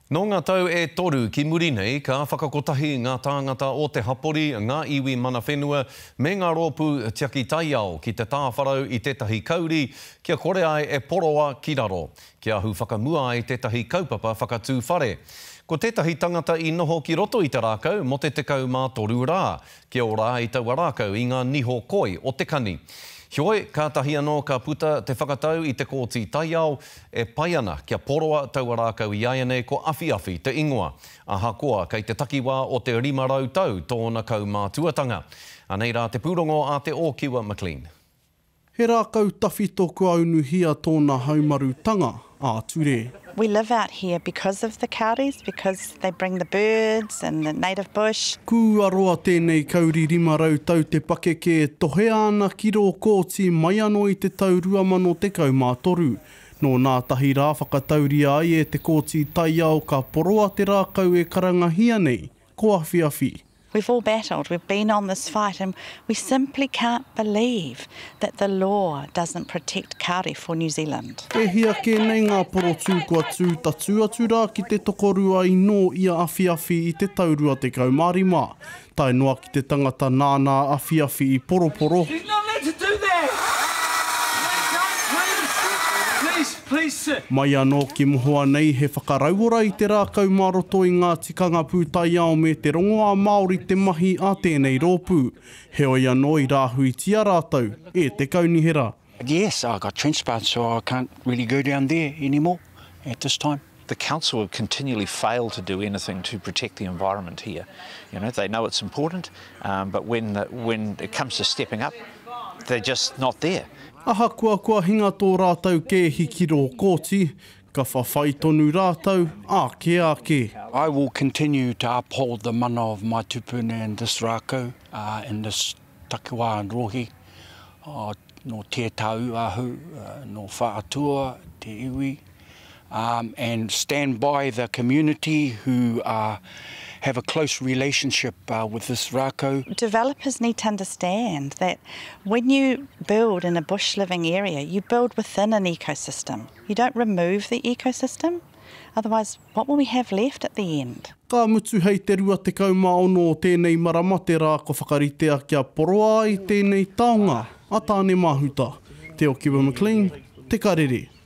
Nō ngā tau e toru ki muri nei, ka whakakotahi ngā tāngata o te hapori, ngā iwi mana whenua, me ngā rōpū tiaki taiao ki te tāwharau i tētahi kauri kia kore ai e poroa ki raro, kia ahu whakamua ai tētahi kaupapa whakatū whare. Ko tētahi tangata i noho ki roto i te rākau mō te 13 rā, kia ora ai taua rākau i ngā niho koi o te kani. Heoi, kātahi anō ka puta te whakatau i te Kōti Taiao, e pai ana kia poroa taua rākau iaianei ko Awhiawhi te ingoa, ahakoa kei te takiwā o te 500 tau tōna kaumātuatanga. Anei rā te pūrongo a Te Ōkiwa McLean. He rākau tawhito kua unuhia tōna haumarutanga ā-ture. We live out here because of the kauris, because they bring the birds and the native bush. Kua roa tēnei kauri 500 tau te pakeke e tohea ana ki rō kōti mai anō i te tau 2013. Nō nā tahi rā whakatauria ai e te Kōti Taiao ka poroa te rākau e karangahia nei ko Awhiawhi. We've all battled, we've been on this fight and we simply can't believe that the law doesn't protect kauri for New Zealand. E hia kē nei ngā porotū kua tū tatū atu rā ki te tokorua i nō ia awhiawhi i te tau 25, tae noa ki te tangata nāna a awhiawhi i poroporo. He's not allowed to do that! Mate, don't, please! Please, please sit. Mai anō ki mohoa nei he whakarauora i te rākau mā roto i ngā Tikanga pūtaiao me te rongoā Māori te mahi a tēnei rōpū. Heoi anō i rāhuitia rātou e te kaunihera. Yes, I got transplant so I can't really go down there anymore at this time. The council have continually failed to do anything to protect the environment here. You know, they know it's important, um, but when, the, when it comes to stepping up, they're just not there. Ahakoa kua hinga tō rātou kēhi ki rō kōti, Ka whawhai tonu rātou, āke āke. I will continue to uphold the mana of my tupuna in this rākau, in this takiwā and rohe, nō Te Tāuahu, nō Whaatua te iwi, and stand by the community who have a close relationship with this rākau. Developers need to understand that when you build in a bush living area, you build within an ecosystem. You don't remove the ecosystem, otherwise what will we have left at the end? Ka mutu hei te 26 o tēnei marama te rā kua whakaritea kia poroa ai tēnei taonga a Tāne Mahuta. Te Okiwa McLean, Te Karere.